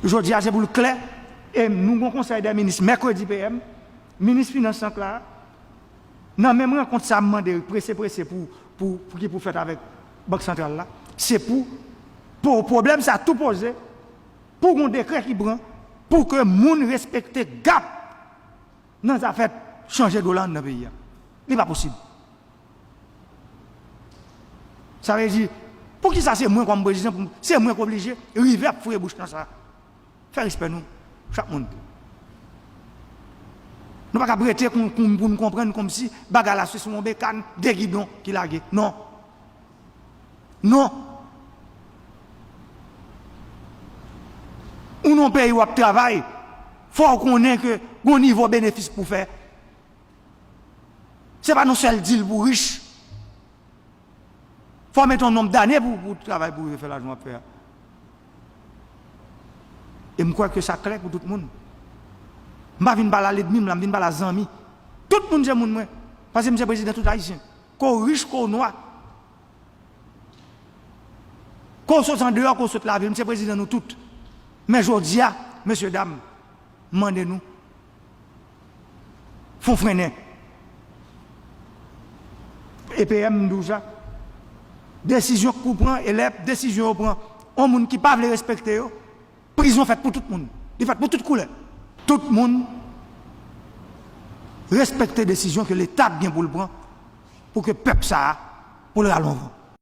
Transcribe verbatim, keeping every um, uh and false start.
Jodi a, se pou l klè, e nou gen yon konsèy dè minis mèkredi P M, minis finans lan k la, nan menm rankont sa a, m mande prese prese pou, pou, pou ki pou fèt avèk Bank Santral la, se pou, pou pwoblèm sa a tou poze, pou gen yon dekrè ki pran, pou ke moun respekte gap nan zafè chanje dola anndan peyi a. Li pa posib. Sa vle di, poukisa se mwen kòm prezidan, pou m- se mwen k oblije rive ap foure bouch nan sa? Fè respè nou, chak moun. Nou pa kab rete pou n konprann kòmsi bagay la se sou yon bekàn, de gidon ki lage. Non. Non. Ou nan yon peyi w ap travay, fò w konnen ke gen yon nivo benefis pou w fè. Se pa nan sèl dil pou w rich. Fò w mete yon nonb dane pou, pou w travay pou w rive fè lajan w ap fè a. E m kwè ke sa klè pou tout moun. M pa vin pale a lènmi m la, m vin pale a zanmi. Tout moun se moun mwen. Paske m se prezidan tout Ayisyen. Ke w rich, ke w nwa. Ke w sot andeyò, ke w sot lavil, m se prezidan nou tout. Men jodi a, mesye dam, m mande nou, fò n frennen. E P M m di w sa, desizyon k pou pran, e lè desizyon yo pran, yon moun ki pa vle respekte yo, prizon fèt pou tout moun. Li fèt pou tout koulè. Tout moun respekte desizyon ke Leta ap gen pou l pran, pou ke pèp sa a, pou l rale yon van.